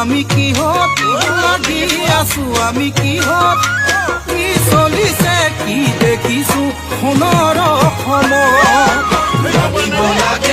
আমি কিহত লাগি আছো, আমি কিহত, কি চলিছে, কি দেখিছো সোণৰ অসমত। লাগিব লাগে।